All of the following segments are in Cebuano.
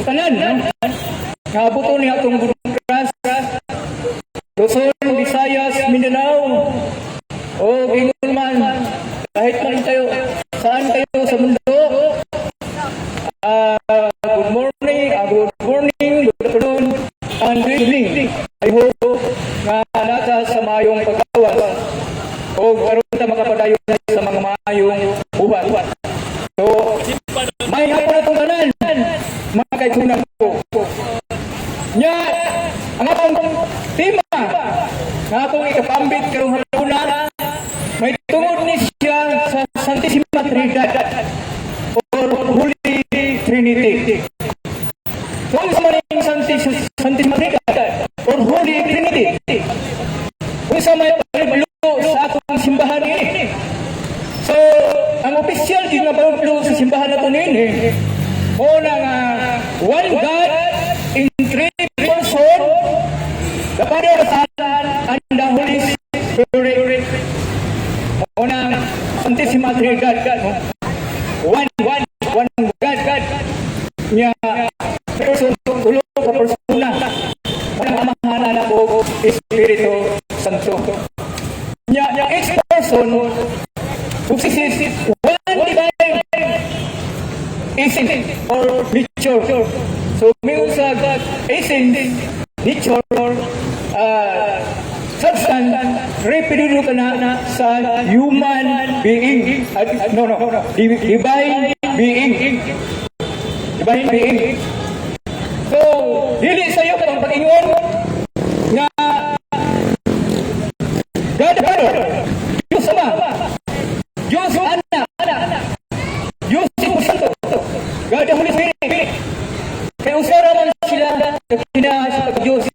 Sa tanan, no? Nga abuton ni atong broadcast, Luzon, Visayas, Mindanao, o ingon man, kahit man kayo, saan kayo sa mundo, good morning, good morning, good afternoon, and good evening. I hope nga nata sa maayong pagkawas o karon ta makapadayon sa mga maayong buhat. So, maayong hapon atong tanan, mga kaigsuonan ko. Nya, ang atong tema nga atong ikapambit karong hapuna, may tungod ni siya sa Santissima Trinidad or Holy Trinity. So, unsa man ang Santissima Trinidad or Holy Trinity? Unsa may panudlo sa atong simbahan ini? So, ang opisyal din nga panudlo sa simbahan nato niini, mao na nga one God in three person, the Father, the Son, and the Holy Spirit. Mao na Santissima Trinidad. No? One, one, one God. Nya, person, tulo ka persona. Ang Amahan, Anak, ug Espiritu Santo. Nya, each person possesses one divine essence or nature. So, may sa essence, nature, substance, referido ka na sa human being. No, divine being. Divine being. So, dili sa'yo ang pag-ingon nga God the Father, Diyos Ama, Diyos Anak, Diyos Espiritu Santo, God the Holy Spirit. Kay usa ra man sila kina sa Diyos,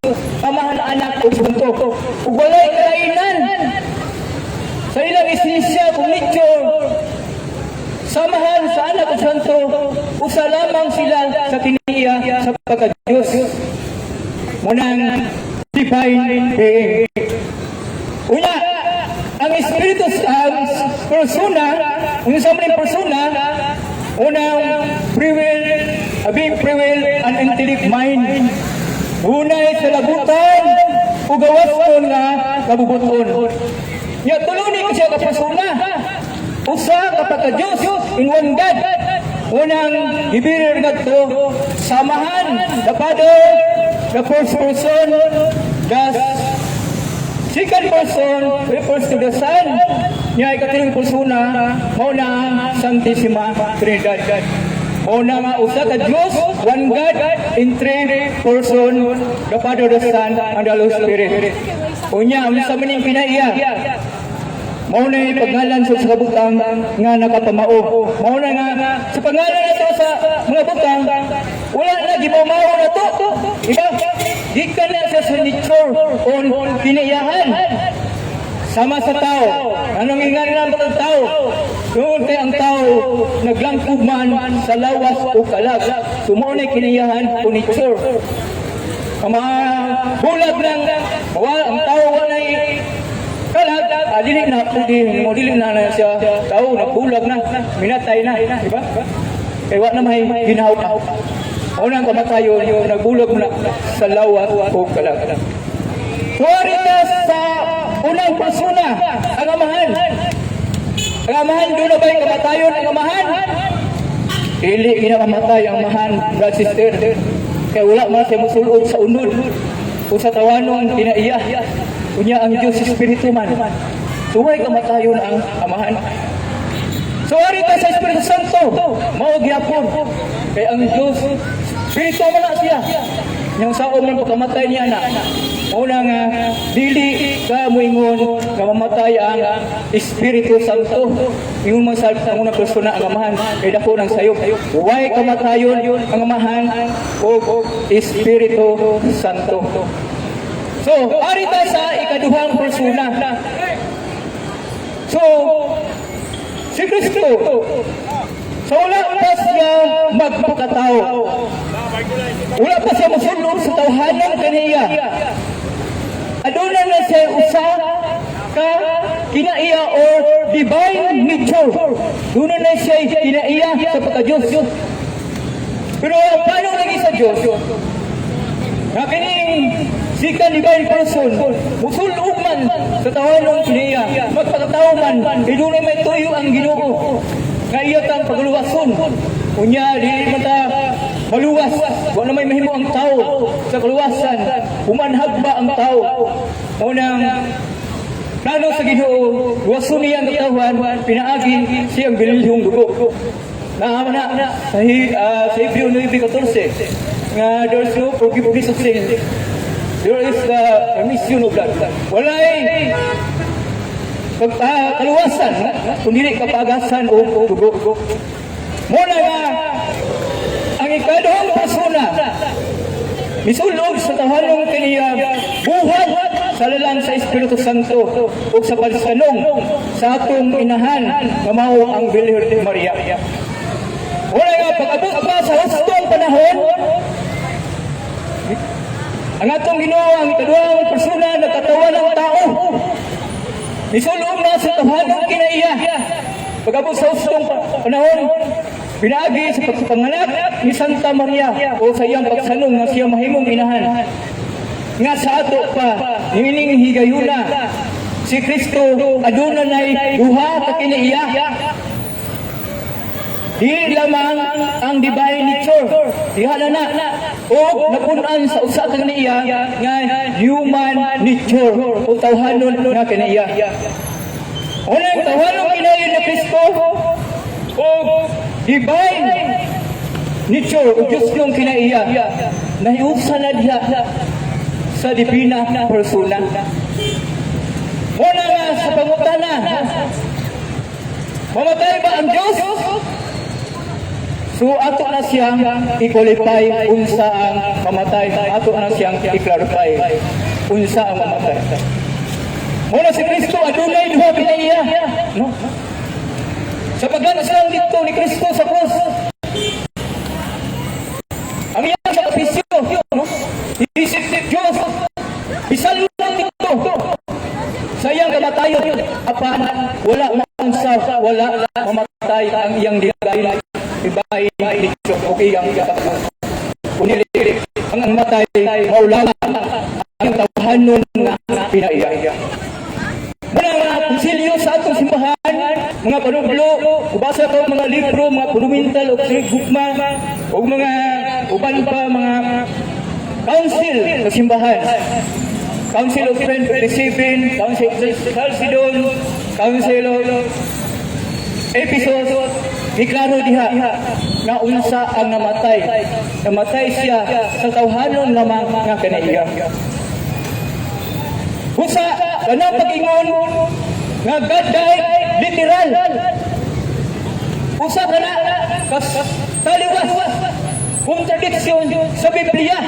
Amahan, Anak ug Santo. Ug walay kalainan sa ilang esensya kung nature. Sa Amahan, sa Anak ug Santo, usa lamang sila sa kinaiya sa pagka-Diyos. Mao nang divine being. Unya, ang Espiritu, ang persona, ang isa man persona, unang free will, being free will and intellect mind. Unay sa labutan, ug gawason nga kabubuton. Nya tulo ni siya ka persona. Usa ka pagka-Diyos in one God. Unang gibirir ngadto sa Amahan, the Father, the first person, the second person refers to the Son. Nya ikatulong persona, mao na ang Santissima Trinidad. Mao na nga usa ka Dios, one God in three person, the Father, the Son, and the Holy Spirit. Unya, unsa man ning kinaiya? Mao na yung paggalan sa butang nga nakapamao. Mao na nga sa pangalan nato sa mga butang, wala na gipamao na to. Iba, gikan na siya sa nature on kinaiyahan. Sama sa tao. Anong ingan na ang tao? Tungod kay ang tao naglangkob man sa lawas o kalag. So mao na kinaiyahan o nature. Ang mga bulag lang, wala, ang tao wala kalag, dili na pwede mo, dili na na siya tao, nagbulag na, minatay na, di ba? Kay wa na may ginawa. Unang kamatayon, nagbulag mo na sa lawas o kalag. So, ta sa unang persona, ang Amahan. Ang Amahan, duna na ba'y kamatayon ang Amahan? Dili ginakamatay ang Amahan, brother, sister. Kaya wala man siya musulod sa unod o sa tawanong kinaiya. Unya ang Diyos Espiritu man. So way kamatayon ang Amahan. So ari ta sa Espiritu Santo, mao gyapon. Kay ang Diyos Espiritu man na siya. Yang saon man pagkamatay niya na. Mao na nga dili ka moingon nga mamatay ang Espiritu Santo. Ingon man sa ang unang persona, ang Amahan, kay dako ng sayop. Way kamatayon ang Amahan ug Espiritu Santo. So, ari ta sa ikaduhang persona. So, si Kristo, sa wala pa siya magpakatao, wala pa siya musulod sa tawhanan kaniya, aduna na siya usa ka kinaiya or divine nature. Duna na siya kinaiya sa pagka-Diyos. Pero ang plano lagi sa Diyos, nga kining second divine person, musul-ob man sa tawhanon niya, magpakatao man, dunay may tuyo ang Ginoo nga iya tang pagluwason. Unya, di man ta maluwas, wa na may mahimo ang tao sa kaluwasan, humanhag ba ang tao. Unang plano sa Ginoo, luwason niya ang katawhan, pinaagi siyang bililhong dugo. Naa na sa Hebreo 9:14 nga there's no forgiveness of sin. There is the remission of blood. Walay kaluwasan kung dili kapagasan o dugo. Muna nga ang ikaduhang persona misul-ob sa tawhanong kaniya buhat sa lalang sa Espiritu Santo ug sa pagsanong sa atong inahan nga mao ang Birhen Maria. Wala nga pag-abot pa sa hustong panahon, ang atong Ginoo, ang ikaduhang persona, nagkatawan ng tao. Misul-ob na sa tawhanong kinaiya. Pag-abot sa hustong panahon, pinaagi sa pagpanganak ni Santa Maria o sa iyang pagsanong nga siya mahimong inahan. Nga sa ato pa, niining higayuna, si Kristo aduna nay duha ka kinaiya. Di lamang ang divine nature, diha na na, o napun-an sa usa ka kinaiya nga human nature o tawhanon nga kinaiya. Unang tawhanon kinaiya ni Kristo o divine nature o Diyos yung kinaiya, nahiusa na diha sa divina persona. Muna nga sa pangutana, mamatay ba ang Diyos? So ato na siyang i-qualify unsa ang mamatay. Ato na siyang i-clarify unsa ang mamatay. Muna si Kristo adunay duha kinaiya. No? Sa paglansang dito ni Kristo sa krus, ang iyang sakripisyo, no? Isip ni Diyos, isalmo dito sa iyang kamatayon, apan wala maunsa, wala mamatay ang iyang divine divine nature o iyang katawhan. Kundi ang matay mao lamang ang tawhanon nga pinaiya. Mga mga konsilyo sa atong simbahan, mga panublo, ubasa ka mga libro, mga fundamental o gugma, o mga uban pa mga council sa simbahan. Council of Trent 57, Council of Chalcedon, Council of Ephesus, giklaro diha nga unsa ang namatay. Namatay siya sa tawhanon lamang nga kanaiya. Busa, kanang pag-ingon nga God died literal. Usa ka na kas taliwas contradiction sa Biblia.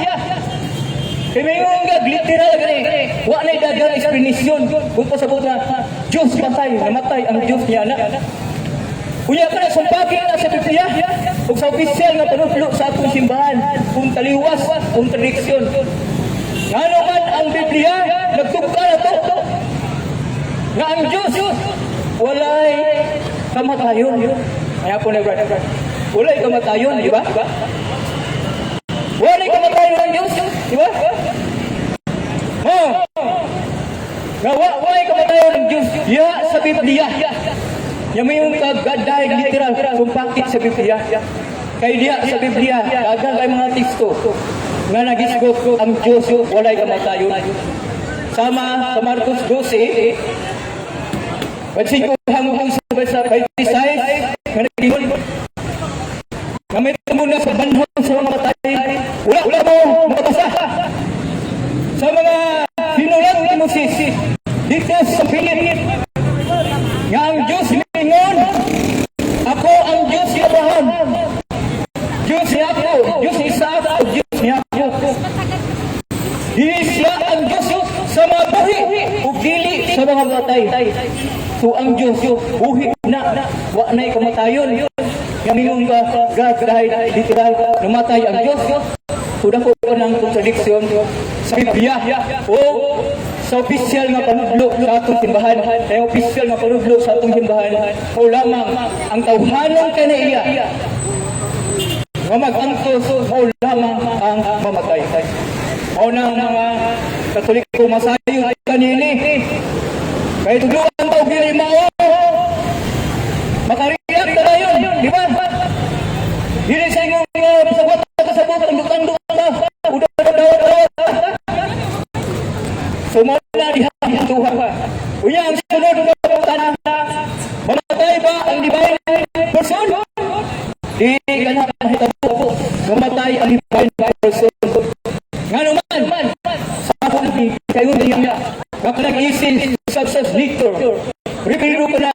Kay mayngon nga literal gani. Wa nay daghang explanation kung pasabot na Diyos patay, namatay ang Diyos niya na. Unya ka na sumpaki na sa Biblia ug sa opisyal nga panudlo sa atong simbahan kung taliwas contradiction. Ngano man ang Biblia nagtugka na to nga ang Diyos walay kamatayon. Kaya po na, brother. Walay kamatayon, di ba? Walay kamatayon ang Diyos, di ba? Oh. Nga walay kamatayon ang Diyos ya sa Biblia. Ya may yung God died literal sumpakit sa Biblia. Kay diya sa Biblia, daghang kay mga teksto nga nagisgot ang Diyos walay kamatayon. Sama sa Marcos 12, 25 hanggang sa 26, nga nagingon nga may tumuna sa banhon sa mga patay, wala wala mo makabasa sa mga sinulat ni Moses dito sa Philip nga ang Diyos mingon, "Ako ang Diyos ni Abraham, Diyos ni ako, Diyos ni Isaac, o Diyos ni Jacob." Dili siya ang Diyos sa mga buhi o dili sa mga patay. So ang Diyos buhi na, wa na'y kamatayon. Nga mingon ka, God died literal, namatay ang Diyos. So dako ko ng contradiction sa Biblia o sa opisyal nga panudlo sa atong simbahan. Kaya opisyal nga panudlo sa atong simbahan o lamang ang tawhanong kanaiya. Nga mag-antos mao lamang ang mamatay. Mao nang mga Katoliko, masayod kanini. Kay tudluan ta og dili mao. Maka-react na dayon, di ba? Dili sa imong sa wata kasabot ang dutang ka. Udaw daw daw. So mao na diha ang tuha. Unya ang sunod nga pangutana, mamatay ba ang divine person? Di ka na mahitabo. Mamatay ang divine person. Ngano man, sa ako kayo niya, nga nag-isin sa nature. Refer ka na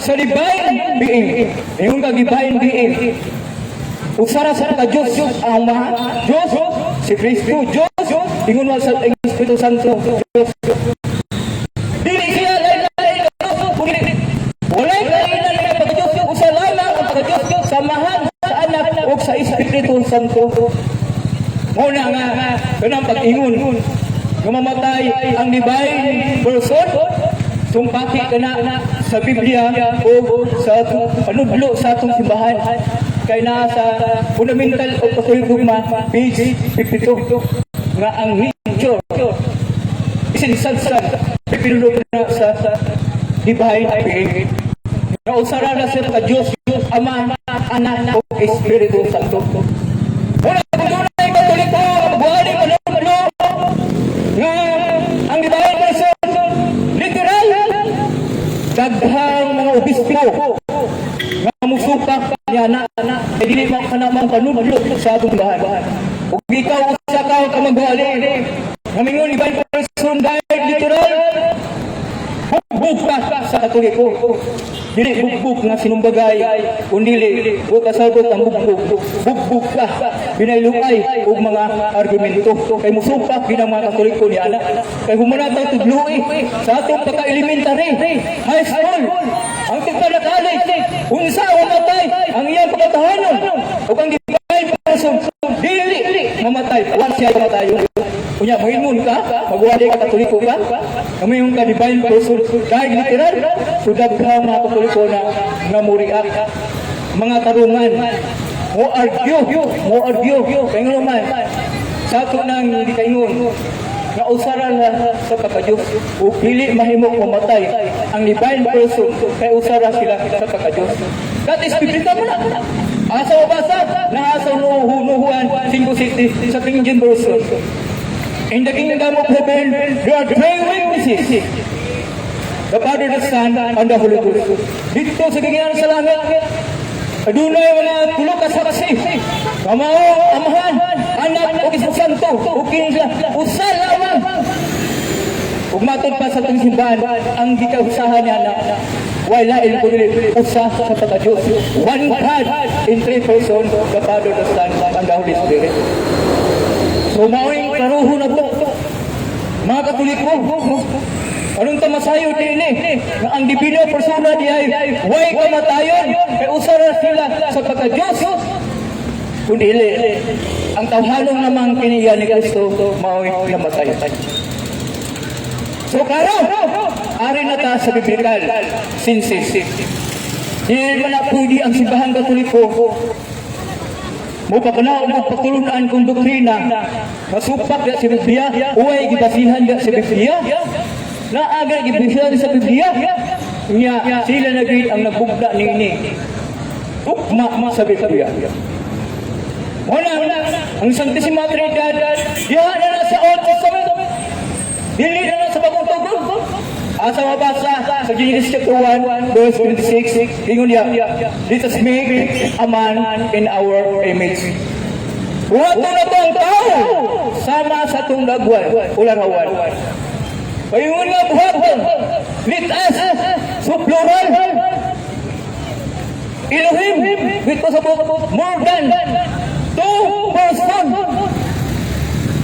sa divine being. Ingon ka divine being. Usara sa ka Diyos ang Ama, Diyos, si Kristo, Diyos, ingon man sa Espiritu Santo, Diyos. Dili siya lain-lain ka Diyos, kundi walay kainan nga pagka-Diyos, usa lamang ang pagka-Diyos, samahan sa Anak ug sa Espiritu Santo. Mao na nga kanang pag-ingon nga mamatay ang divine person, sumpaki ka na sa Biblia o sa panudlo sa atong simbahan kay naa sa Fundamental of Catholic Dogma, page 52, nga ang nature isin substance pipilo na sa divine being nga usara na siya ka Diyos, Ama, Anak ug Espiritu Santo. Wala kung dunay Katoliko buhali panudlo nga ang divine person literal, daghang mga obispo nga musupak niya na kay dili man kana mang panudlo sa atong simbahan. Ug ikaw usa ka ka magwali nga mingon divine person died literal, bugbog ka sa Katoliko. Dili bugbog nga sinumbagay, kundili wa kasabot ang bugbog. Bugbog ka binayluay og mga argumento. Kay musupak gid ang mga Katoliko ni ana. Kay humana ta tudloi sa atong pagka-elementary, high school, ang tigpa na college, unsa ang mamatay ang iyang pagkatahanon ug ang divine person dili mamatay. Wa siya matayon. Unya, moingon ka, magwali ka, Katoliko ka, ngayon ka divine person, dahil literal, so daghang mga Katoliko na nga mo-react. Mga tarungan, mo argue, mo argue, kaya nga naman, sa ato nang gikaingon, nga usara na sa pagka-Diyos, o dili mahimo mamatay ang divine person, kay usara sila sa pagka-Diyos. That is biblical mo na. Asa mo basa? Naa sa Nuhuan 5:60 sa King James Version. In the kingdom of heaven, there are three witnesses: the Father, the Son, and the Holy Ghost. Dito sa ginginan sa langit, adunay mga tulo ka saksi. Kamao, Amahan, Anak, ug Espiritu Santo, ug kinsa, usa lamang. Ug matod pa sa atong simbahan, ang gikausahan niya na way lain kundi usa sa pagka-Diyos. One God in three persons, the Father, the Son, and the Holy Spirit. So mao'y klarohon na to. Mga Katoliko, anong tamasayo din nga ang divino persona di ay way kamatayon kay usa ra sila sa pagka-Diyos? Kundi ang tawhanong namang kiniya ni Kristo mao'y namatay. So klaro, ari na ta sa biblical senses. Di man na pwede ang Simbahang Katoliko mo pagkanaon og pagtulunan kung doktrina masupak sa Biblia, uway gibasihan sa Biblia, naa ga gibasihan sa Biblia. Nya sila na gid ang nagbugna niini ugma sa Biblia. Wala ang Santissima Trinidad diha na na sa Old Testament, dili na na sa Bagong Tugon. Asa mabasa? Sa Genesis chapter 1 verse 26, ingon niya, "Let us make a man in our image." Buhaton na to ang tao sama sa atong lagwan o larawan. Paingon nga buhaton, let us, so plural. Elohim, with sa more than two person.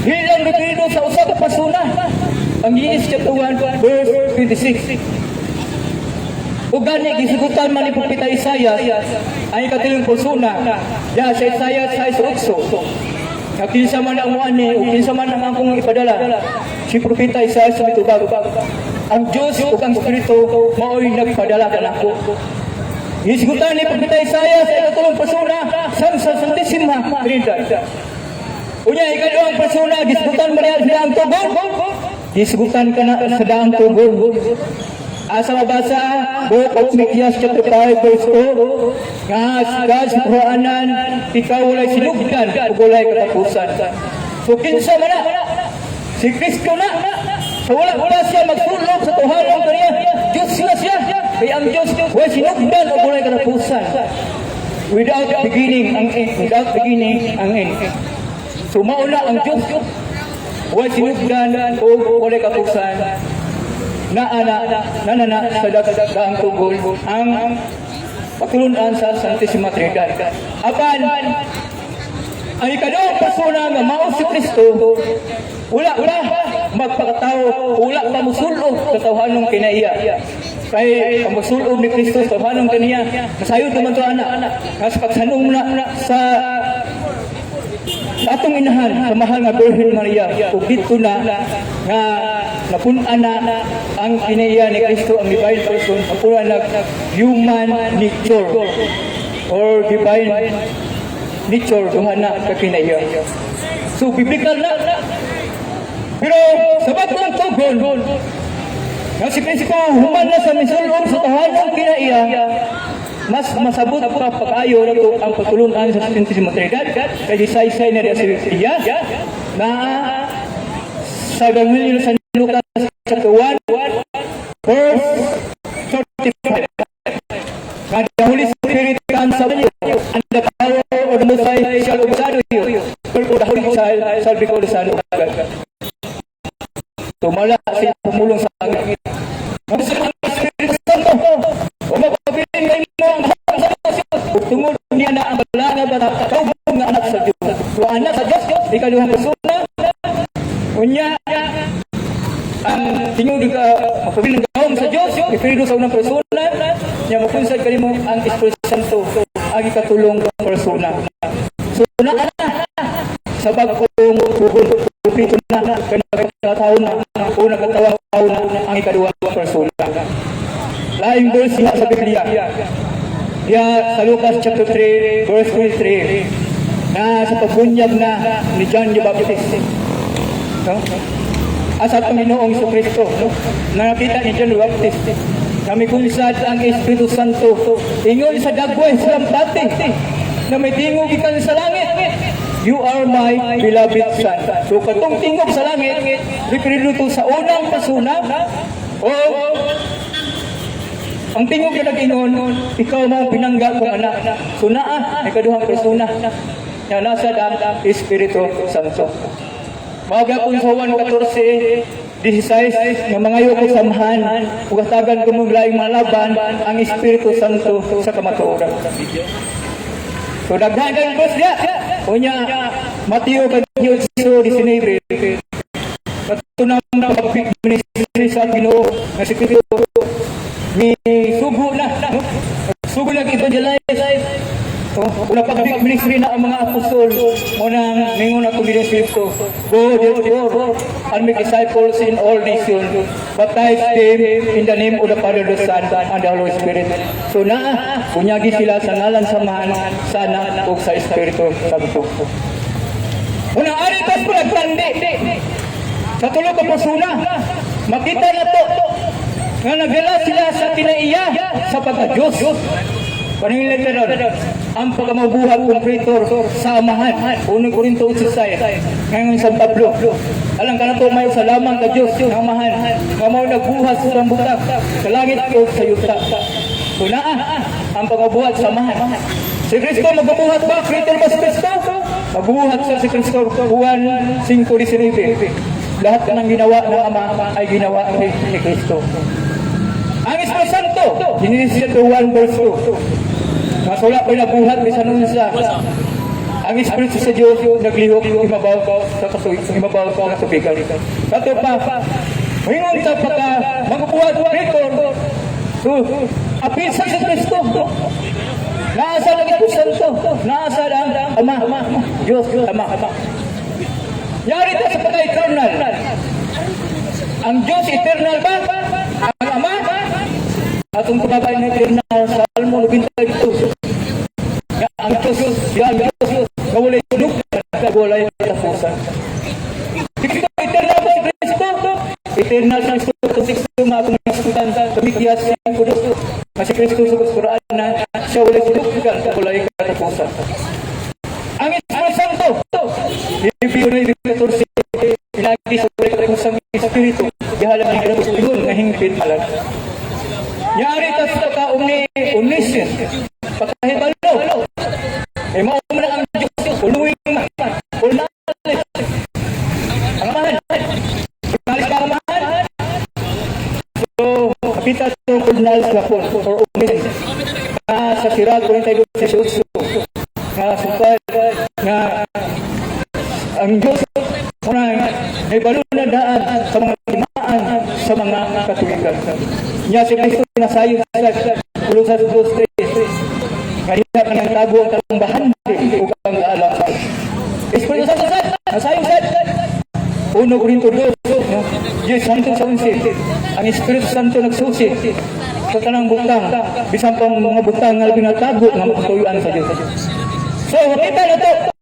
Hilang referido sa usa ka persona. Ang Genesis chapter 1 verse 26. Ug gani gisugutan man ni Propeta Isaiah ang ikatulong persona diha sa Isaiah 6:8. Nga kinsa man ang muani o kinsa man ang akong ipadala, si Propeta Isaiah sa mitubag. Ang Diyos ug ang Espiritu mao'y nagpadala kanako. Gisgutan ni Propeta Isaiah sa ikatulong persona sa Santissima Trinidad. Unya, ikaduhang persona, gisgutan mo niya sa daang tugon. Gisgutan ka na sa daang tugon. Asa mabasa? Book of Mikias chapter 5 verse 2 nga God sa Quranan, ikaw walay sinugdan ug walay katapusan. So kinsa man na? Si Kristo na. So wala wala siya magsulog sa tawhanong kaniya. Diyos na siya. Kay ang Diyos walay sinugdan ug walay katapusan. Without beginning ang end, without beginning ang end. So mauna ang Diyos. Walay sinugdan ug walay katapusan na ana na na na sa daang tugol ang pagtulunan sa Santissima Trinidad. Apan ang ikaduhang persona nga mao si Kristo, wala pa magpakatao, wala pa musulob sa tawhanong kinaiya. Kay ang musulob ni Kristo sa tawhanong kaniya, masayod naman to ana. Kas pagsanong na sa atong inahan sa mahal nga Birhen Maria, ug didto na nga napun-an na ang kinaiya ni Kristo, ang divine person, napun-an nag human nature or divine nature, duha na ka kinaiya. So biblical na. Pero sa bagong tugon nga si Kristo human na sa misulong sa tawhanong kinaiya, mas masabot pa pag-ayo na to ang pagtulunan sa Santissima Trinidad kay gisaysay na diya sa Biblia na sa Ebanghelyo sa Lucas chapter 1 verse 35 nga the Holy Spirit comes upon you and the power of the Most High shall overshadow you. Therefore the Holy Child shall be called the Son of God. Tumala siya pumulong sa langit. Ang Espiritu Santo, o magpabilin kay mo ang gahom sa Diyos. Ug tungod niya na ang bala nga bata, tawgon nga anak sa Diyos. So anak sa Diyos, ikaduhang persona, unya, ang tingog ka magpabilin ang gahom sa Diyos, referido sa unang persona, nya mapunsad kanimo ang Espiritu Santo, ang ikatulong persona. So naa na sa bag-ong tugon, kumpleto na kay nagkataon na o nagkatawang na ang ikaduhang persona. Laing verse nga sa Biblia. Diya sa Lucas chapter 3 verse 23 na sa pagbunyag na ni John the Baptist. No? Asa Panginoong Kristo, no? Na nakita ni John the Baptist na may kunsad ang Espiritu Santo ingon sa dagway sa lampati na may tingog gikan sa langit, "You are my beloved Son." So katong tingog sa langit, referido to sa unang persona o ang tingog na nag-ingon, "Ikaw mo ang pinangga kong anak." So naa, may kaduhang persona nga nasa ang Espiritu Santo. Mao gyapon sa Juan 14:16 nga mangayo ko sa Amahan ug hatagan ko mong laing malaban, ang Espiritu Santo sa kamatuoran. So daghan kay verse diya. Unya, Mateo 28:19, kato nang public ministry sa Ginoo nga si Kristo ni sugo na, no? Sugo na evangelize. Oh, una public ministry na ang mga apostol mo nang mingon ato ni Kristo, "Go therefore and make disciples in all nations, baptize them in the name of the Father, the Son, and the Holy Spirit." So naa, bunyagi sila sa ngalan sa Amahan, sa Anak ug sa Espiritu Santo. Una ari tas nagtandi sa tulo ka persona, makita na to nga nagdala sila sa kinaiya sa pagka-Diyos. Paning literal, ang pagkamabuhat completor sa Amahan. 1 Korinto 8:6. Ngayon San Pablo, alang ka na to may sa lamang ka Diyos ng Amahan, nga mao nagbuhat sa butang sa langit o sa yuta. So naa, ang pagkabuhat sa Amahan. Si Kristo magbubuhat ba? Creator ba si Kristo? Magbubuhat siya si Kristo. Juan 5:19. Lahat ng ginawa ng Ama ay ginawa ni Kristo. Ang Espiritu Santo, Genesis chapter 1 verse 2. Mas wala pa'y nabuhat bisan unsa. Ang Espiritu sa Diyos naglihok imabaw sa katubigan. Kato pa, moingon sa pagka magbubuhat creator. So, apil sa si Kristo. Naasa ang Espiritu Santo, naasa ang Ama, Diyos, Ama. Yari ta sa pagka-eternal. Ang Diyos eternal ba? Ang Ama? Atong tumabay na eternal, Salmo 98. Si Kristo, eternal ba si Kristo? Eternal si Kristo. Kung Kristo nga akong nasutan, Kamigya 5:2. Nga si Kristo sa Quran na siya walay sulukan, walay katapusan. Ang Espiritu Santo, Hebreo 9:14, pinagi sa walay katapusang Espiritu, gihalan ang kinabuhi nga hingpit alag. Yari ta sa ka omniscient, pagkahibalo. Eh mao man ang Diyos, all-knowing man, all knowledge. Ang Amahan, knowledge ka Amahan. So, kapita itong all knowledge gapon, or omniscient. Nga sa Sirach 42:18, nga sukad, nga ang Diyos, una, nahibalo na daan sa mga timaan sa mga katuwiran. Nya si Kristo nasayod sa Colosas 2:3. Nga diha kanang tago ang tanang bahandi ug ang kaalam. Espiritu Santo sad, nasayod sad. 1 Corinto 2, no? Yes, Santo sa 11. Ang Espiritu Santo nagsusi sa tanang butang, bisan pang mga butang nga binatago nga makatuyuan sa Dios. So, makita na to.